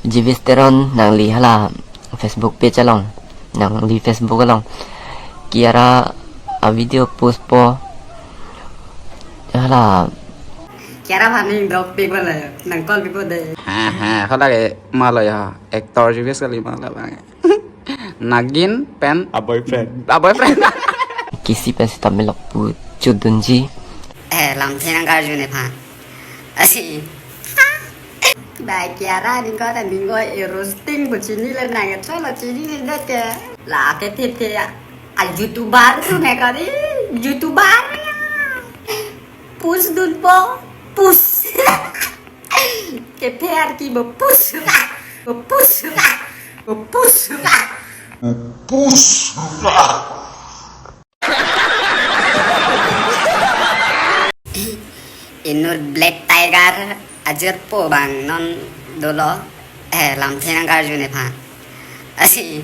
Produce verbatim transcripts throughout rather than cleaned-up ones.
Jewish Teron nangli hala Facebook page along, nangli Facebook along Kiara a video post po hala. Kiara aphan ning dok pik bala nang call pipo de. Ha ha, hala ke malo ya, actor Jewish kali malo bang. Nagin pen a boyfriend. A boyfriend. Kisi pen sitame lapu chotdunji. Eh, lamthe nangkarju nephan. Asi. Bai Kiara ningko ta ningko e roasting pu chinilo nang cholo chinilo ke. La ke the the ya. A YouTuber tu ne kari. YouTuber ya. Post dunpo. Post. Ke pher ki bo post. Bo post. Bo post. Bo post. Inut Black Tiger ajirpo bang non dolo. Eh, lamthe nangkarju nephan. Asi.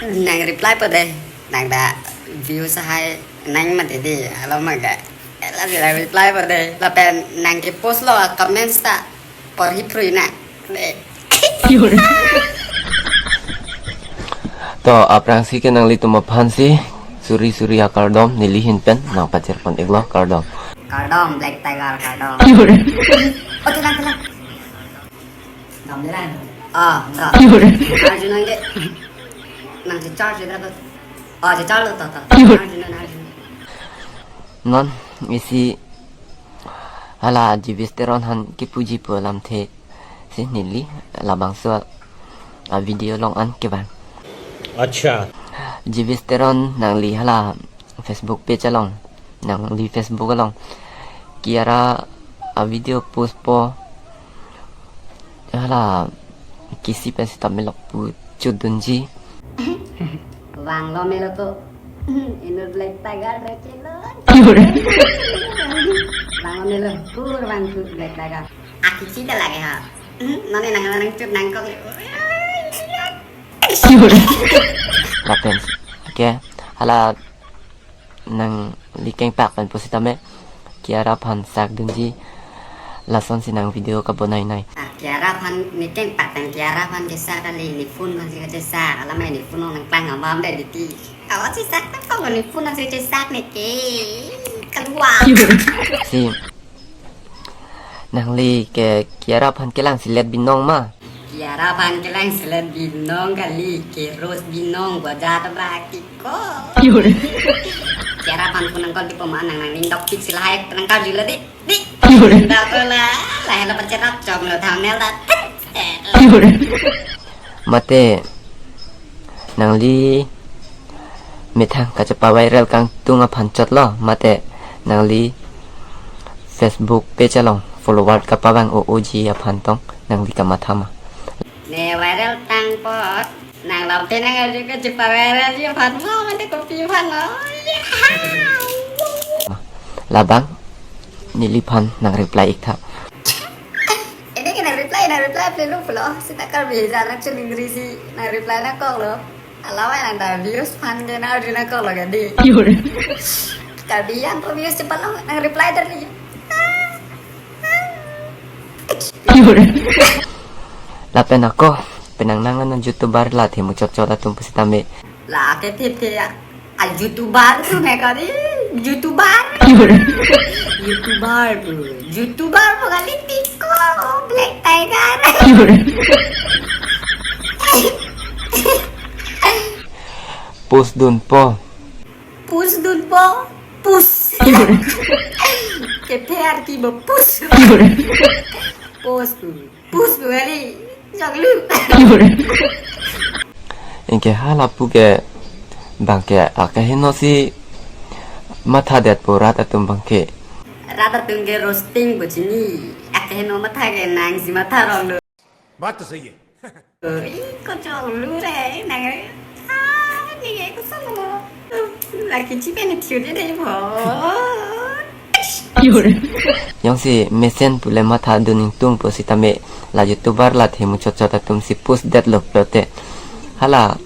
Nang reply po de. Nang ta views hai nang mati di. Alo maga. Lasi nang reply po de. Lapen nang ke post lo comments ta porhi phrui na. To, aphrangsi ke nanglitum aphansi suri suri akardom neli ahin pen nangpachirpon iklo, kardom. Kardom, Black Tiger, kardom. Oke, lang, lang. Dam de lang. Ah, enggak. Arjun nang ke. Nang si charge de. Oh, si charge to, to. Arjun, Arjun. Non isi hala Jewish Teron aphan kipuji pu alamthe si neli labangso a video along an kevang. Acha. Jewish Teron nangli hala Facebook page along, nangli Facebook along Kiara a video post po hala kisi pen sitame lapu chotdunji. Vanglo melo to. Inut Black Tiger rechelo. Vanglo melo. Kur vang tu Black Tiger. Aki chita lagi ha. Nani nang nang chut nang kok. Lapen. Oke. Hala nangli kengpak pen pusitame Kiara aphan sakdunji, lasonsi nang video kabonai nai. Ah, Kiara aphan ne kengpak pen Kiara aphan kesak kali, ne phone aphan si kesak, alamai ne phone nang klang amam de diti. Awa si sak tak kok ne phone aphan si kesak ne ke. Keluar. Si nangli ke Kiara aphan kelang silet binong ma? Kiara aphan kelang silet binong kali, ke roast binong gua jat baki ko. Kiara aphan phone nang call di poma nang nang ningdok pik si lahai nangkarjulo di. Di. Ningdok ko la, lahai lo pacherat chom lo thumbnail ta. Mate nangli methang kachepa-viral kangtung aphan chotlo, mate nangli Facebook page along follower kapavang o-oji aphan tong nangli kamatha ma? Ne viral tang apot nang lamthe nangkarju kachepa-viralji aphan lo, mate kopi aphan lo. Labang neliphan nang reply iktha. Ini ke nang reply, nang reply plelo pulo. Sita Karbi jar nang chuning risi nang reply nangkoklo. Alawai nang ta views aphan ke nang arju nangkoklo kadi. Karbi yang ko views cepat lo nang reply terli. Lapen ako penang nang ano YouTuber la themu chot chot atum pusitame. La ke the the ya. A YouTuber tu ne kari. YouTuber. YouTuber tu. YouTuber pu kali tiko. Black Tiger. Post dunpo. Post dunpo. Post. Ke pher ki bo post. Post. Pus kali, jok lu. Anke hala pu ke bangke akeheno si matha detpo rat atum bangke. Rat atum ke roasting pu chini. Akeheno matha ke nang si matha rong lo. Baat to sahi hai. Iko jok lu re, nang. Ah, ni ke kusam lo. Laki chipe ni thiu de de bo. Jongsi mesen pule matha dun ingtung pusitame la YouTuber la themu chot chot atum si post detlo pulote hala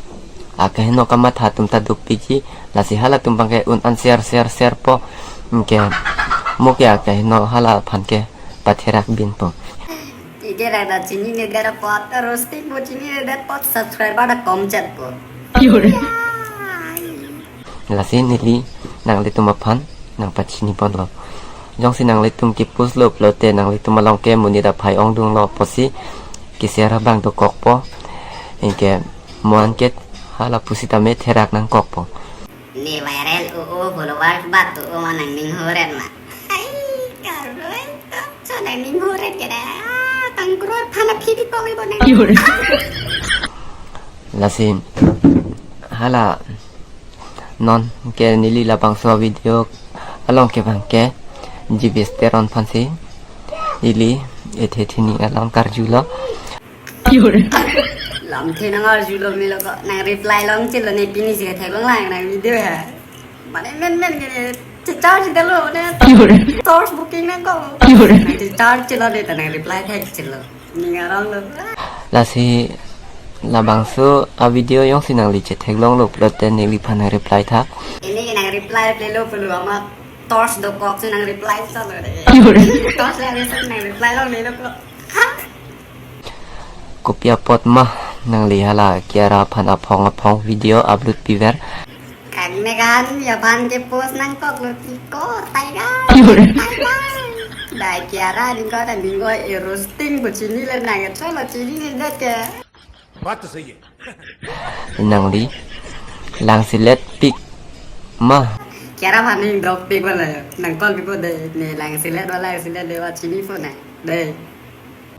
akeheno kamatha atum ta dopikji, lasi halatum bangke un an share share share po. Anke mo ke akeheno hala aphan ke patherak binpo. Ike rada chininedet apot, roasting bo chininedet apot, subscriber ta kom chetpo. Lasi neli nanglitum aphan nangpachini ponlo. Jongsi nanglitum ke-post lo pulote nanglitum along ke monit aphai ongdunglo pusi ke-share abang dokokpo. Anke mo an ke hala pusitame therak nangkokpo. Ne viral o o, followers bat o o ma nangning horet ma. Ai, karoi to, so nangning horet ke da. Ah, tang crore aphan aphi di pong ibo nang. Lasi hala non ke neli labangso video along ke bang ke G B Teron aphansi ili ethe thini alam karjulo. Lamthe nangarjulo melo ko, nang reply long chelo ne pini si theklong lang nang video ha. Mane men men ke ne charge delo ne. Torch booking nangkok. Nang charge chelo ne ta nang reply thek chelo. Ning arong lo. Lasi labangso a video jongsi nangli chetheklonglo pulote neliphan nang reply tha. Ini nang reply plelo pulo ama torch dokok si nang reply salo de. Torch le nang reply longlelo ko. Ha? Kopi apot ma nangli hala Kiara aphan aphong aphong video upload piver? Kang ne kan ya aphan ke-post nangkoklo ti ko, taiga. Taiga. Da Kiara ningko ta ningko e roasting bo chinile nang cholo chininedet ke. Baat to sahi hai. Nangli langselet pik ma. Kiara aphan ning drop pik wala nang call pipo de, ne langselet wala langselet de wa chinipo nang. De.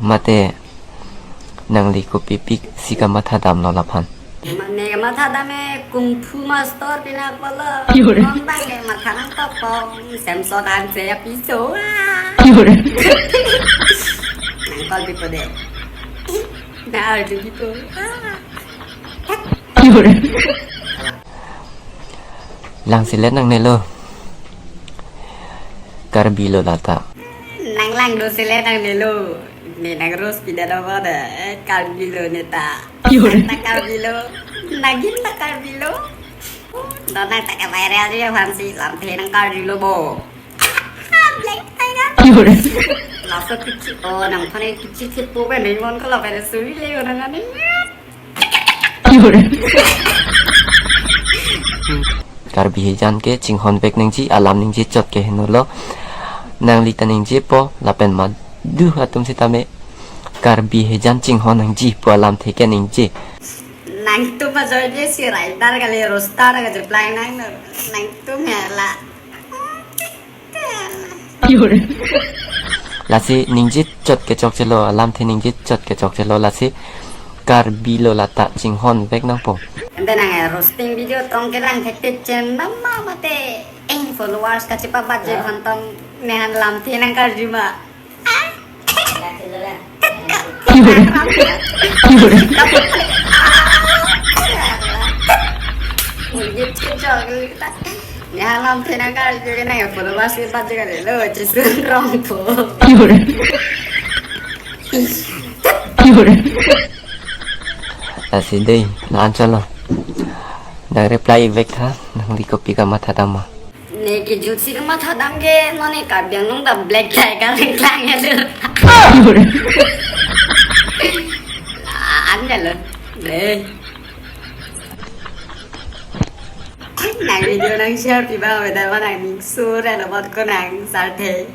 Mate nangli kopi pik si kamatha damlo laphan? Mane kamatha dam e kung fu master pina polo. Non bang ke matha nangkokpo. Samsung an se ya piso. Nang call pipo de. Na arju pipo. Langselet nangnelo. Karbi lo lata. Nang lang doselet nangnelo. Ne nang roast pidet abo de. Karbi lo ne ta. Nang ta Karbi lo. Nagin ta Karbi lo. Don nang ta ke viral je aphansi lamthe nangkarjulo bo. Black tiger. Laso kichi o nangphan kichi thepo pen nang mon kolo pen suri le nang ani. Karbi hejan ke chinghon vek nangji, alam ningje chot ke henolo. Nangli ta ningjepo lapen madu atum sitame Karbi hejan chinghon nangji pu alamthe ke ningje. Nangtum ajoine si rider kali roaster ka jeplang nang nangtum hela. Lasi ningje chot ke chokchelo, alamthe ningje chot ke chokchelo, lasi Karbi lo lata chinghon vek nangpo. Ante nang roasting video tong kelang thektik chem nama mate eng followers kachepabat je aphan tong ne han lamthe nangkarju ma. Ya lamthe nangkarju ke nang followers kepachepadet lo, chisun rong po. Lasi dei, la-an cholo. Nang reply vek tha, nangli kopi kamatha dam ma. Ne kejut si kamatha dam ke, non ne Karbi Anglong ta black tie ka lengklang ya lo. An ya lo. Dei. Nang video nang share pi ba, weda ba nang ning sur ya lo bot ko nang sarthe.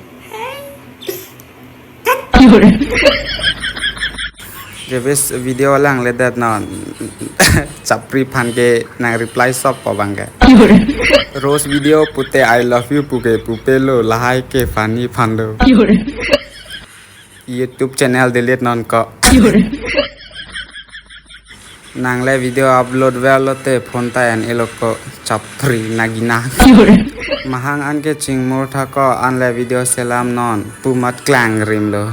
Jebis video langledet non. Chapri aphan ke nang reply sop po bang ke. Roast video pute I love you pu ke pupelo, lahai ke funny aphan do. YouTube channel delete non ko. Nang le video upload verlo te phone ta en-elo ko, chapri nagina. Mahang an ke chingmur tha ko, an le video selam non pu mat klangrim lo.